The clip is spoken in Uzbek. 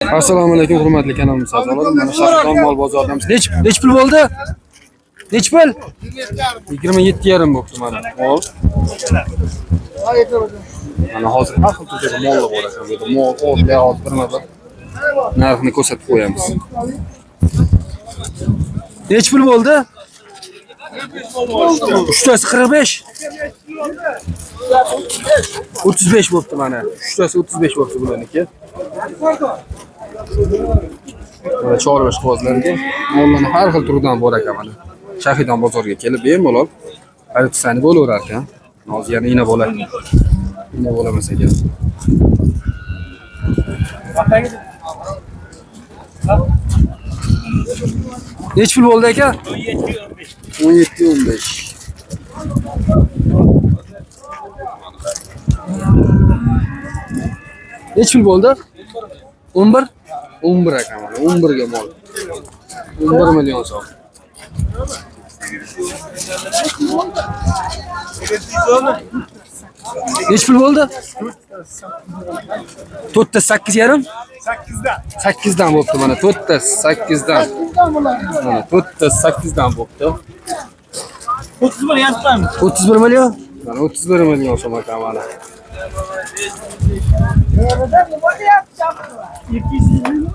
Assalomu alaykum, hurmatli kanalimiz a'zolari. Mana Shahriston mol bozoridamiz. Nech pul bo'ldi? Nech pul? 27,5 bo'pti mana. Hop. Mana hozir har xil turdagi mollar bor ekan bu yerda. Mol, otlar hozir birma-bir narxini ko'rsatib qo'yamiz. Nech pul bo'ldi? Uchtasi 45. 35 bo'pti mana. Uchtasi 35 bo'pti bularniki. Mana chorva ishqibozlariga mollarni har xil turidan bor ekan mana. Shahidon bozoriga kelib bemalol xarid qilsangiz bo'laverar ekan. Hozir yana ina bola. Ina bola emas ekan. Nech pul bo'ldi aka? 17.15. Nech pul bo'ldi? 11? 11 aka mana 11 ga mol. 11 million so'm. Nech pul bo'ldi? 4 ta 8,5? 8'dan. 8 dan bo'pti mana 4 ta 8 dan. Mana 4 ta 8 dan bo'pti. 31 yazıklarmış. 31 million? Mana 31 million so'm aka mana. 220.